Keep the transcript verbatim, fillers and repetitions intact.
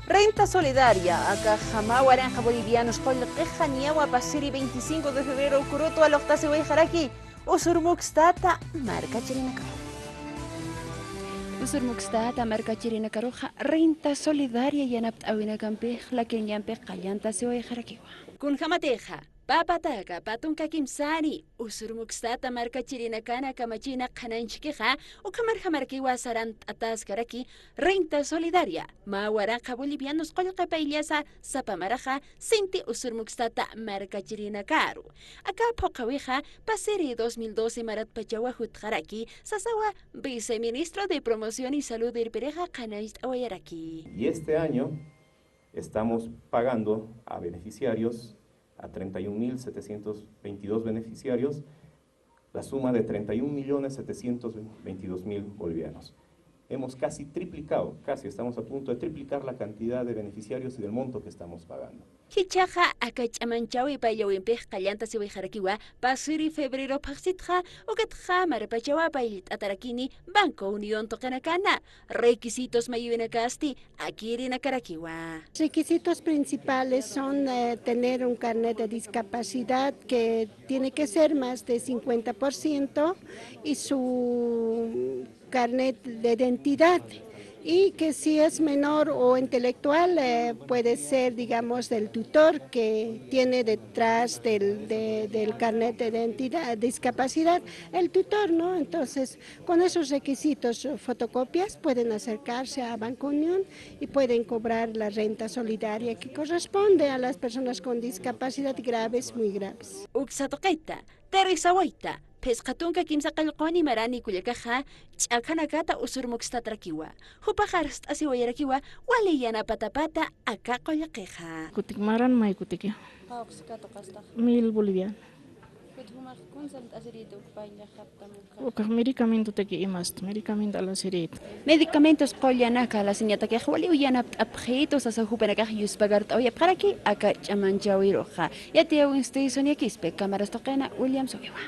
Renta solidaria, akaxa mä waranqa bolivianos qullqixa niyawa pasiri veinticinco de febrero kurutu aluqtasiwayxaraki Usurmukstata markachirinakaru. Usurmukstata markachirinakaruxa renta solidaria yanapt'äwinakampix lakiñampix qallantasiwayxarakiwa. Kunjamatixa, pä pataka pä tunka kimsani Usurmukstata markachirinakana kamachina qhananchkixa ukhamarjamarakiwa sarant'ataskaraki renta solidaria, mä waranqa bolivianos qullqi payllasa sapa maraxa sinti Usurmukstata markachirinakaru. Aka phuqhawixa pasiri dos mil doce maratpachawa jutxaraki sasawa viceministro de Promoción y Salud irpirixa qhanancht'awayaraki. Y este año estamos pagando a beneficiarios, a treinta y un mil setecientos veintidós beneficiarios, la suma de treinta y un millones setecientos veintidós mil bolivianos. Hemos casi triplicado, casi estamos a punto de triplicar la cantidad de beneficiarios y del monto que estamos pagando. Jichhaxa aka ch'amanchawi payllawimpix qallantasiwayxarakiwa pasiri febrero phaxsitxa, ukatxa marpachawa payllt'atarakini Banco Unión tuqinakana, requisitos mayuwinakasti akirinakarakiwa. Requisitos principales son, eh, tener un carnet de discapacidad que tiene que ser más de cincuenta por ciento y su carnet de identidad. Y que si es menor o intelectual, eh, puede ser, digamos, del tutor que tiene detrás del, de- del carnet de identidad, discapacidad, el tutor, ¿no? Entonces, con esos requisitos, fotocopias, pueden acercarse a Banco Unión y pueden cobrar la renta solidaria que corresponde a las personas con discapacidad graves, muy graves. Uksa tuqita, Teresa Wayta, phisqa tunka kimsa qallquni marani kullakaxa ch'akhanakata Usurmukstatarakiwa. Jupax arst'asiwayarakiwa wali yanapatapata aka qullqixa. Kutik maran may kutiki. Pawqsi katuqastax. Mil boliviano. Kut jumax kun sant'asirïta uk payllaxaptam uk. Ukax medicamentotak imasta, medicamento alasirïta. Medicamentos qullanaka alasiñatakix waliw yanapt'apxitu sasa jupanakax yuspagart'awayapxaraki aka ch'amanchawiruxa. Yatiyawinsti Sonia Quispe, cámaras tuqina William Sugiwa.